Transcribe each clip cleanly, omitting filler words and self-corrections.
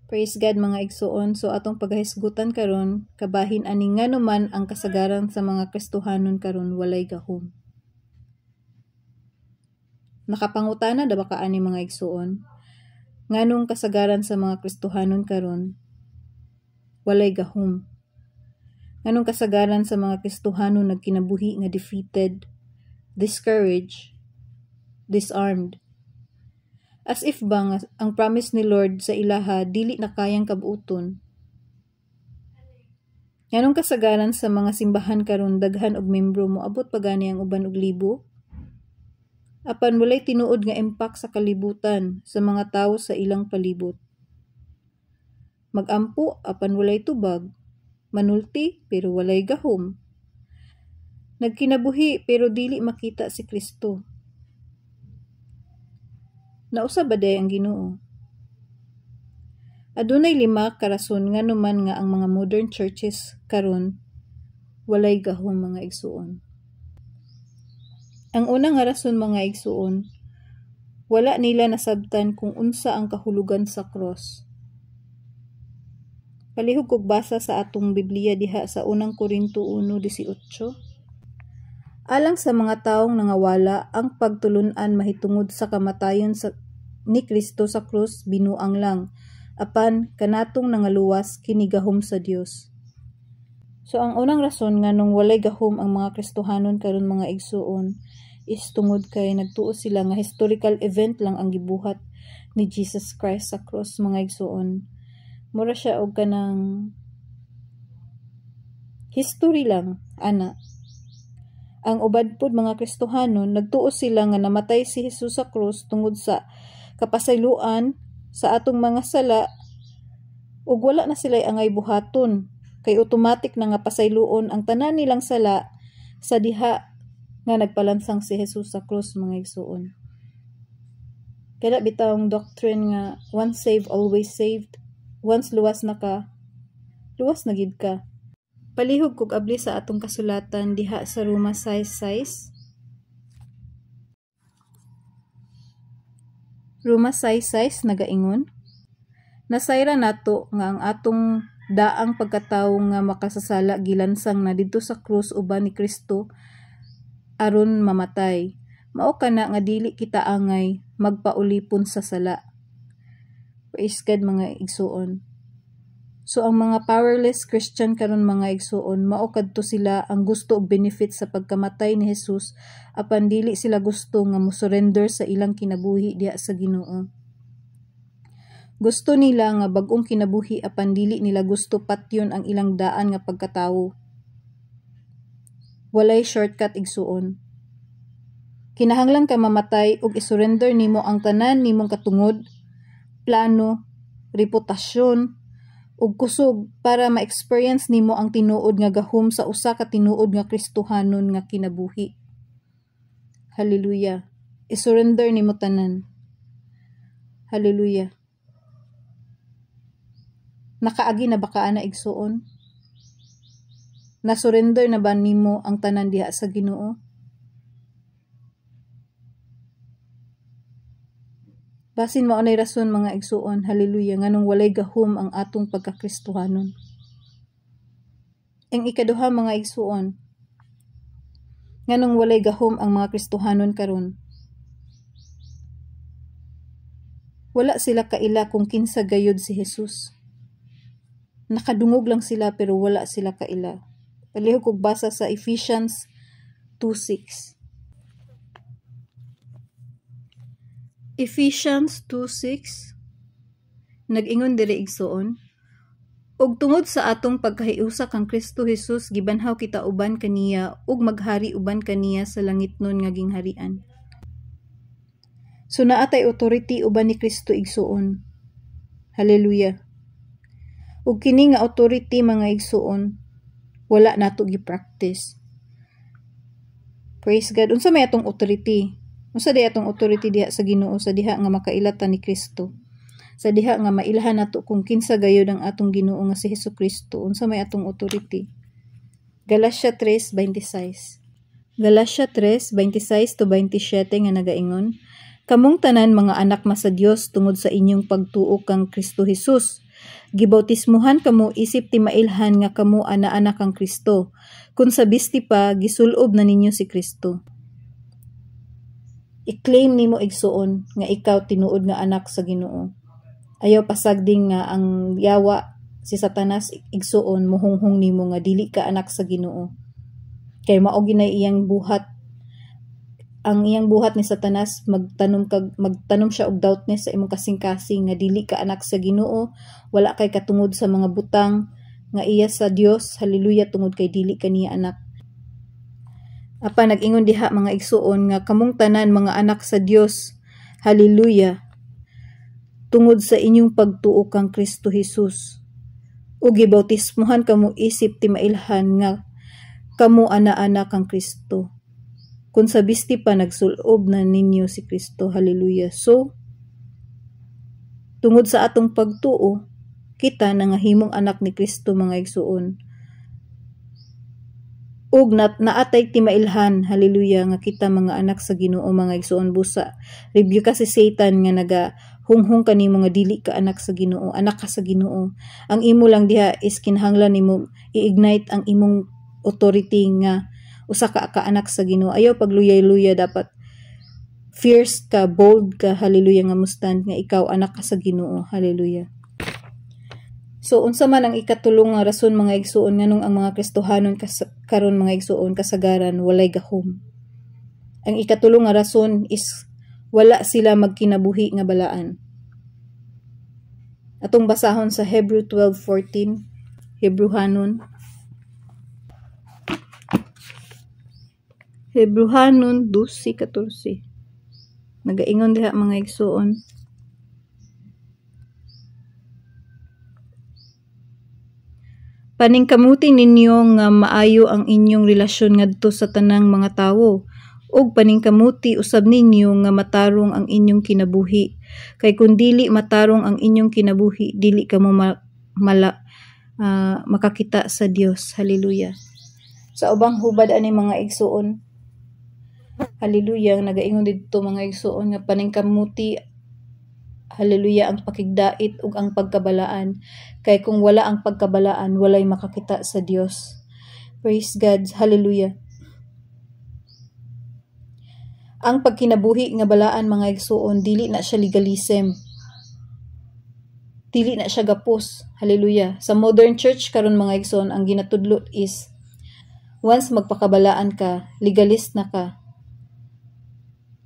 Praise God, mga igsuon. So atong pagahisgutan karon kabahin ani nganuman ang kasagaran sa mga Kristohanon karon walay gahom. Nakapangutana na ba ka ani, mga igsuon? Nganong kasagaran sa mga Kristohanon karon walay gahom? Nganong kasagaran sa mga Kristohanon nagkinabuhi nga defeated, discouraged, disarmed? As if ba nga ang promise ni Lord sa ilaha dili na kayang kabuoton? Nganong kasagaran sa mga simbahan karon daghan og membro, moabot pa gani ang uban og libo? Apan walay tinuod nga impact sa kalibutan, sa mga tawo sa ilang palibot. Magampo apan walay tubag, manulti pero walay gahom. Nagkinabuhi pero dili makita si Kristo. Nausa ba diay ang Ginoo? Adunay lima ka rason nganuman nga ang mga modern churches karon walay gahom, mga igsuon. Ang una nga rason, mga igsuon, wala nila nasabtan kung unsa ang kahulugan sa cross. Palihog kog basa sa atong Biblia diha sa Unang Korinto 1:18. Alang sa mga taong nangawala, ang pagtulun-an mahitungod sa kamatayon ni Kristo sa krus binuang lang. Apan kanatong nangaluwas, kini gahom sa Dios. So ang unang rason nganong walay gahom ang mga Kristohanon karon, mga igsuon, is tungod kay nagtuo sila nga historical event lang ang gibuhat ni Jesus Christ sa cross, mga igsuon. Mura siya og kanang history lang ana. Ang uban pod mga Kristohanon, nagtuo sila nga namatay si Jesus sa krus tungod sa kapasayloan sa atong mga sala ug wala na sila angay buhaton kay automatic na nga pasayloon ang tanan nilang sala sa diha nga nagpalansang si Jesus sa krus, mga igsuon. Kaya bitawng doctrine nga once saved, always saved, once luwas na ka, luwas na gid ka. Palihog kog abli sa atong kasulatan diha sa Roma 6:6. Roma 6:6 nagaingon, "Nasayra nato nga ang atong daang pagkatawo nga makasasala gilansang na didto sa krus uban ni Kristo aron mamatay. Mao kana nga dili kita angay magpaulipon sa sala." Praise God, mga igsuon. So ang mga powerless Christian karon, mga igsuon, mao kadto sila ang gusto og benefit sa pagkamatay ni Jesus apan dili sila gusto nga mo surrender sa ilang kinabuhi diha sa Ginoo. Gusto nila nga bag-ong kinabuhi apan dili nila gusto patyon ang ilang daan nga pagkatawo. Walay shortcut, igsuon. Kinahanglan ka mamatay ug isurrender nimo ang tanan nimong katungod, plano, reputasyon, ug kusog para ma-experience nimo ang tinuod nga gahom sa usa ka tinuod nga Kristohanon nga kinabuhi. Hallelujah. I-surrender nimo tanan. Hallelujah. Nakaagi na ba ka ana, igsuon? Na-surrender na ba nimo ang tanan diha sa Ginoo? Basin mao nay rason, mga igsuon, hallelujah, nganong walay gahom ang atong pagkakristohanon. Ang ikaduha, mga igsuon, nganong walay gahom ang mga Kristohanon karon? Wala sila kaila kung kinsa gayud si Jesus. Nakadungog lang sila pero wala sila kaila. Palihog kog basa sa Ephesians 2:6. Ephesians 2:6 nag-ingon diri, igsuon, "Ug tungod sa atong pagkahiusa kang Kristo Jesus gibanhaw kita uban kaniya ug maghari uban kaniya sa langitnon nga gingharian." So naa tay authority uban ni Kristo, igsuon. Hallelujah. Ug kini nga authority, mga igsuon, wala nato gi-practice. Praise God. Unsa may atong authority? Unsa di atong authority diha sa Ginoo sa diha nga makailata ni Kristo? Sa diha nga mailhan nato kung kinsa gayud ang atong Ginoo nga si Hesukristo, unsa may atong authority? Galatia 3:26. Galatia 3:26 to 27 nga nagaingon, "Kamong tanan mga anak na sa Dios tungod sa inyong pagtuo kang Kristo Jesus. Gibautismuhan kamo isip timailhan nga kamo ana-ana kang Kristo. Kun sa bisti pa, gisulob na ninyo si Kristo. I-claim nimo, igsuon, nga ikaw tinuod nga anak sa Ginoo. Ayaw pasagding nga ang yawa, si Satanas, igsuon, muhunghong nimo nga dili ka anak sa Ginoo. Kay mao ginay iyang buhat. Ang iyang buhat ni Satanas, magtanom siya og doubtness sa imong kasing-kasing nga dili ka anak sa Ginoo, wala kay katungod sa mga butang nga iya sa Dios. Hallelujah, tungod kay dili ka niya anak. Apan nag-ingon diha, mga igsuon, nga kamong tanan mga anak sa Dios. Hallelujah. Tungod sa inyong pagtuo kang Kristo Jesus. Ug gibautismuhan kamo isip timailhan nga kamo ana-ana kang Kristo. Kung sa bisti pa, nagsulob na ninyo si Kristo. Hallelujah. So, tungod sa atong pagtuo, kita nangahimong anak ni Kristo, mga igsuon. Ug naatay timailhan, hallelujah, nga kita mga anak sa Ginoo, mga igsuon. Busa rebuke ka si Satan nga naga hunghong kanimo nga dili ka anak sa Ginoo. Anak ka sa Ginoo. Ang imo lang diha is kinahanglan nimo i-ignite ang imong authority nga usa ka kaanak sa Ginoo. Ayaw pagluyay-luya, dapat fierce ka, bold ka, hallelujah, nga mustand nga ikaw anak ka sa Ginoo. Hallelujah. So unsa man ang ikatulong nga rason, mga igsuon, nganong ang mga Kristohanon karon, mga igsuon, kasagaran walay gahom? Ang ikatulong nga rason is wala sila magkinabuhi nga balaan. Atong basahon sa Hebrew 12:14, Hebrehanon. Hebrehanon 12:14. Nagaingon diha, mga igsuon. Paningkamuti ninyo nga maayo ang inyong relasyon ngadto sa tanang mga tawo, ug paningkamuti usab ninyo nga matarong ang inyong kinabuhi. Kay kun dili matarong ang inyong kinabuhi, dili kamo makakita sa Dios. Hallelujah. Sa ubang hubad ani, mga igsuon, hallelujah, nagaingon didto, mga igsuon, nga paningkamuti, hallelujah, ang pakigdait ug ang pagkabalaan. Kay kung wala ang pagkabalaan, walay makakita sa Dios. Praise God. Hallelujah. Ang pagkinabuhi nga balaan, mga igsuon, dili na siya legalism. Dili na siya gapos. Hallelujah. Sa modern church karon, mga igsuon, ang ginatudlo is once magpakabalaan ka, legalist na ka.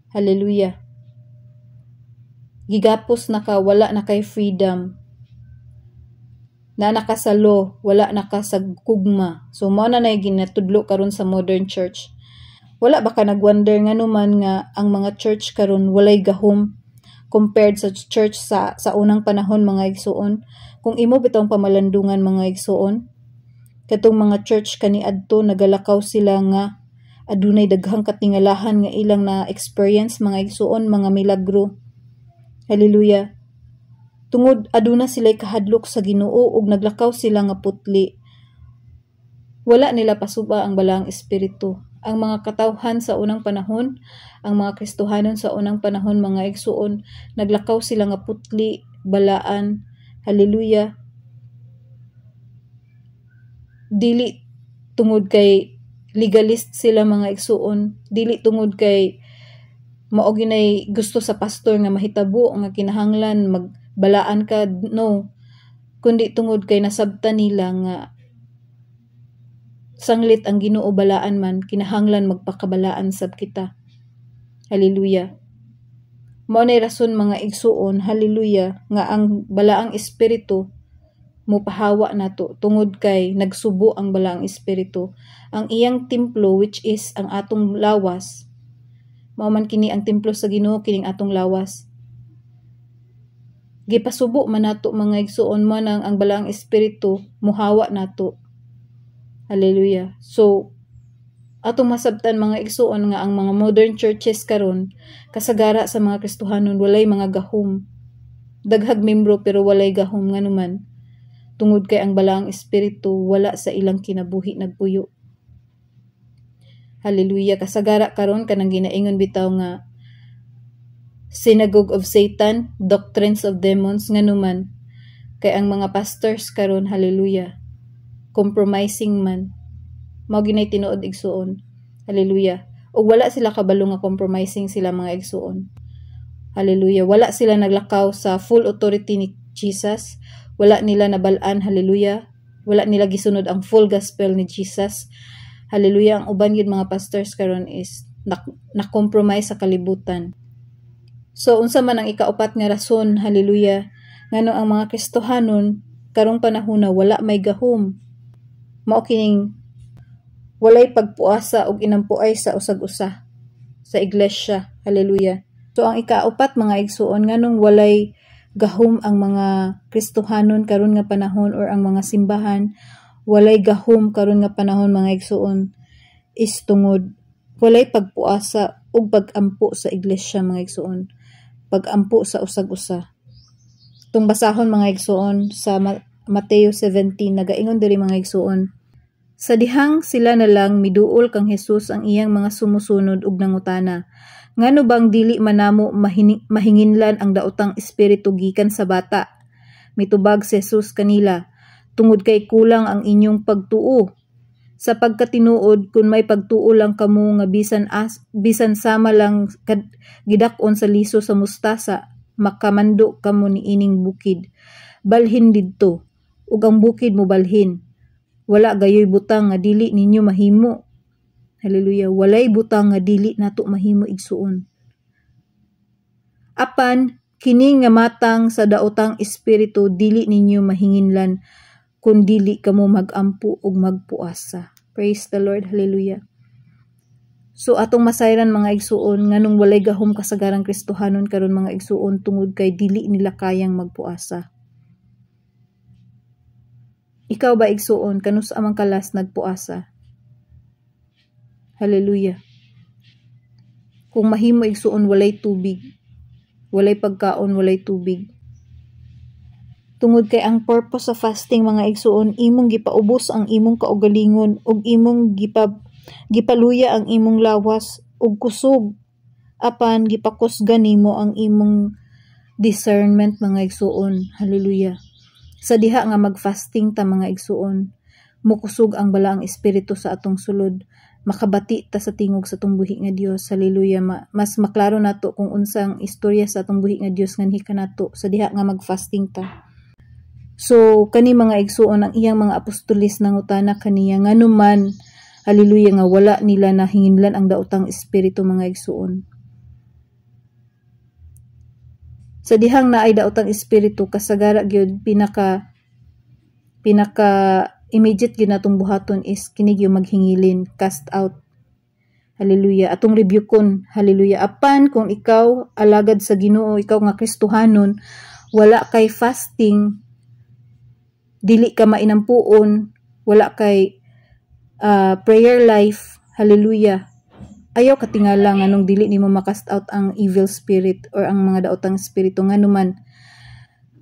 Hallelujah. Gigapos na ka, wala na kay freedom. Na ka sa law, wala na ka sa gugma. So mao na nay ginatudlo karon sa modern church. Wala ba ka nagwonder nga man nga ang mga church karon walay gahom compared sa church sa unang panahon, mga igsuon? Kung imo bitawng pamalandungan, mga igsuon, katong mga church kaniadto, nagalakaw sila nga adunay daghang katingalahan nga ilang na experience, mga igsuon, mga milagro. Hallelujah. Tungod aduna sila'y kahadlok sa Ginoo ug naglakaw sila nga putli. Wala nila pasuba ang balaang espiritu. Ang mga katawhan sa unang panahon, ang mga Kristohanon sa unang panahon, mga igsuon, naglakaw sila nga putli, balaan. Hallelujah. Dili tungod kay legalist sila, mga igsuon, dili tungod kay mao ginay gusto sa pastor nga mahitabo nga kinahanglan magbalaan ka, no, kundi tungod kay nasabtan nila nga sanglit ang Ginoo balaan man, kinahanglan magpakabalaan sab kita. Hallelujah. Mao nay rason, mga igsuon, hallelujah, nga ang balaang espiritu mopahawa nato, tungod kay nagsubo ang balaang espiritu. Ang iyang templo, which is ang atong lawas, mao man kini ang templo sa Ginoo, kining atong lawas. Gipasubo man nato, mga igsuon, mo nang ang balaang espiritu muhawa nato. Hallelujah. So atong masabtan, mga igsuon, nga ang mga modern churches karon, kasagara sa mga Kristohanon walay mga gahom. Daghag membro pero walay gahom, nganuman? Tungod kay ang balaang espiritu wala sa ilang kinabuhi nagpuyo. Hallelujah. Kasagara karon, kanang ginaingon bitaw nga synagogue of Satan, doctrines of demons, nganuman? Kay ang mga pastors karon, hallelujah, compromising man. Mao ginay tinuod, igsuon. Hallelujah. Ug wala sila kabalo nga compromising sila, mga igsuon. Hallelujah. Wala sila naglakaw sa full authority ni Jesus. Wala nila nabal-an, hallelujah. Wala nila gisunod ang full gospel ni Jesus. Hallelujah. Ang uban gyud mga pastors karon is na-compromise sa kalibutan. So unsa man ang ikaupat nga rason, hallelujah, ngano ang mga Kristohanon karong panahona wala may gahom? Mao kining walay pagpuasa ug inampuay sa usag-usa sa iglesia. Hallelujah. So ang ikaupat, mga igsuon, nganong walay gahom ang mga Kristohanon karon nga panahon or ang mga simbahan walay gahom karon nga panahon, mga igsuon, is tungod walay pagpuasa ug pagampo sa iglesia, mga igsuon, pagampo sa usag-usa. Tung basahon, mga igsuon, sa Mateo 17, nagaingon diri, mga igsuon: "Sa dihang sila na lang, miduol kang Hesus ang iyang mga sumusunod ug nangutana, 'Ngano bang dili man namo mahinginlan ang daotang espiritu gikan sa bata?' Mitubag si Jesus kanila, 'Tungod kay kulang ang inyong pagtuo. Sa pagkatinuod, kun may pagtuo lang kamo nga bisan sama lang gidak-on sa liso sa mustasa, makamando kamo niining bukid, "Balhin didto," ug ang bukid mobalhin. Wala gayoy butang nga dili ninyo mahimo.'" Hallelujah. Walay butang nga dili nato mahimo, igsuon. "Apan kini nga matang sa daotang espiritu dili ninyo mahinginlan kun dili kamo magampo ug magpuasa." Praise the Lord. Hallelujah. So atong masayran, mga igsuon, nganong walay gahom kasagarang Kristohanon karon, mga igsuon, tungod kay dili nila kayang magpuasa. Ikaw ba, igsuon, kanus amang kalas nagpuasa? Hallelujah. Kung mahimo, igsuon, walay tubig. Walay pagkaon, walay tubig. Tungod kay ang purpose sa fasting, mga igsuon, imong gipaubos ang imong kaugalingon ug imong gipaluya ang imong lawas ug kusog, apan gipakusgan nimo ang imong discernment, mga igsuon. Hallelujah. Sa diha nga magfasting ta, mga igsuon, mukusog ang balaang espiritu sa atong sulod, makabati ta sa tingog sa atong buhi nga Dios. Hallelujah. Mas maklaro nato kung unsang istorya sa atong buhi nga Dios nganhi kanato sa diha nga magfasting ta. So kani, mga igsuon, ang iyang mga apostolis nangutana kaniya ngano man, hallelujah, nga wala nila nahinginlan ang daotang espiritu, mga igsuon. Sa dihang naay daotang espiritu, kasagara gyud pinaka pinaka immediate gyud natong buhaton is kini gyud, maghingilin, cast out. Hallelujah. Atong rebukon. Hallelujah. Apan kung ikaw alagad sa Ginoo, ikaw nga Kristohanon, wala kay fasting, dili ka mainampuon, wala kay prayer life, hallelujah, ayaw katingala nganong dili nimo makast out ang evil spirit or ang mga daotang espiritu. Ngano man?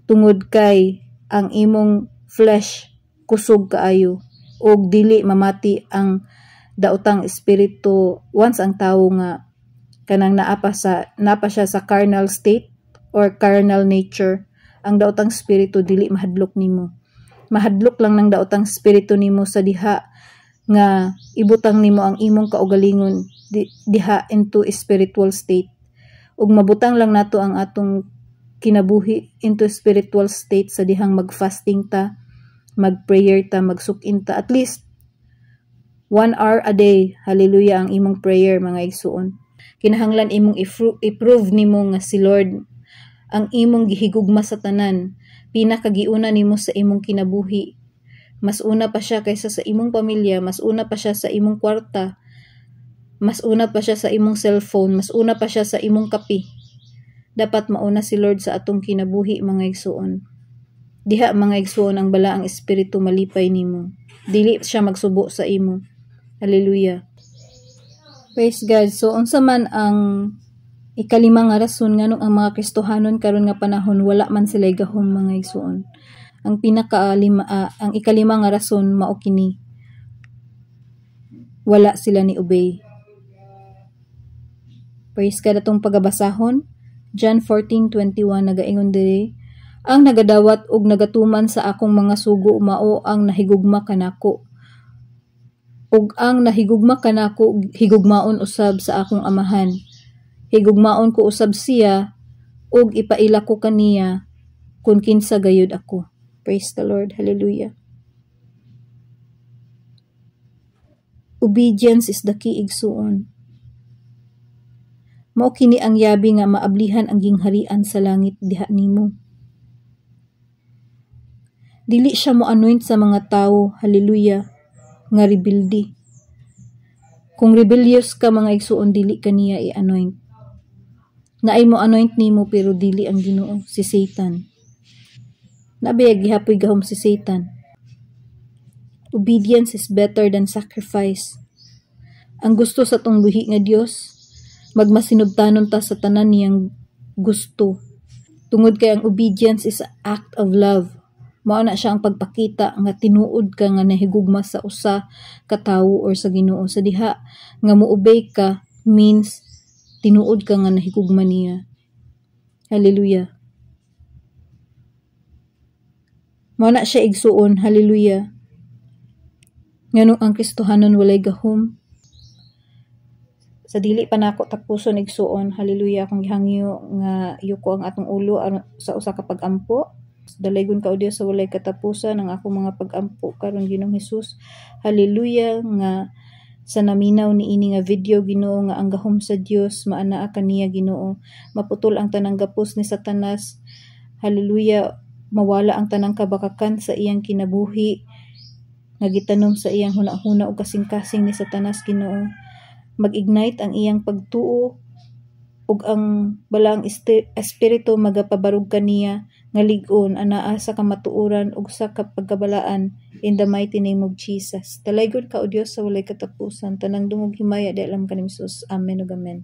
Tungod kay ang imong flesh kusog kaayo ug dili mamati ang daotang espiritu once ang tawo nga kanang naa pa siya sa carnal state or carnal nature. Ang daotang espiritu dili mahadlok nimo. Mahadlok lang ng daotang espiritu nimo sa diha nga ibutang nimo ang imong kaugalingon diha into spiritual state. Ug mabutang lang nato ang atong kinabuhi into spiritual state sa dihang magfasting ta, magprayer ta, magsukin ta at least 1 hour a day. Hallelujah, ang imong prayer, mga igsuon. Kinahanglan imong i-prove nimo nga si Lord ang imong gihigugma sa tanan, pinakagiuna nimo sa imong kinabuhi. Mas una pa siya kaysa sa imong pamilya, mas una pa siya sa imong kwarta, mas una pa siya sa imong cellphone, mas una pa siya sa imong kape. Dapat mauna si Lord sa atong kinabuhi, mga igsuon. Diha, mga igsuon, ang balaang espiritu malipay nimo. Dili siya magsubo sa imo. Hallelujah. Praise God. So unsa man ang ikalima nga rason nganong ang mga Kristohanon karon nga panahon wala man sila gahom, mga igsuon? Ang pinakalima, ang ikalima nga rason mao kini: wala sila ni obey. Praise God. Atong pagabasahon, John 14:21, nagaingon diri: Ang nagadawat og nagatuman sa akong mga sugo mao ang nahigugma kanako. Ug ang nahigugma kanako higugmaon usab sa akong Amahan. Higugmaon ko usab siya ug ipaila ko kaniya kung kinsa gayud ako. Praise the Lord. Hallelujah. Obedience is the key, igsuon. Mao kini ang yabi nga maablihan ang gingharian sa langit diha nimo. Dili siya mo anoint sa mga tawo, hallelujah, nga rebelde. Kung rebellious ka, mga igsuon, dili ka niya i-anoint. Naay mo anoint nimo pero dili ang Ginoo, si Satan. Nabaya gihapoy gahom si Satan. Obedience is better than sacrifice. Ang gusto sa tong buhi nga Dios, magmasinubtanon ta sa tanan niyang gusto. Tungod kay ang obedience is an act of love. Mao na siya ang pagpakita nga tinuod ka nga nahigugma sa usa ka tawo or sa Ginoo. Sa diha nga mo-obey ka means tinuod ka nga nahigugma niya. Hallelujah. Mao na siya, igsuon, hallelujah. Nganong ang Kristohanon walay gahom? Sa dili pa nako tapuson, igsuon, hallelujah, akong gihangyo nga yuko ang atong ulo sa usa ka pag-ampo. Dalaygon ka, O Dios, sa walay katapusan ang akong mga pag-ampo karon, Ginoong Hesus. Hallelujah, nga sa naminaw niini nga video, Ginoo, nga ang gahom sa Dios maanaa kaniya, Ginoo. Maputol ang tanang gapos ni Satanas. Hallelujah, mawala ang tanang kabakakan sa iyang kinabuhi nga gitanom sa iyang hunahuna ug kasing-kasing ni Satanas, Ginoo. Mag-ignite ang iyang pagtuo ug ang balaang espiritu magapabarog kaniya nga lig-on anaa sa kamatuoran ug sa pagkabalaan, in the mighty name of Jesus. Dalaygon ka, O Dios, sa walay katapusan. Tanang dungog himaya di alam kanim Sus. Amen ug amen.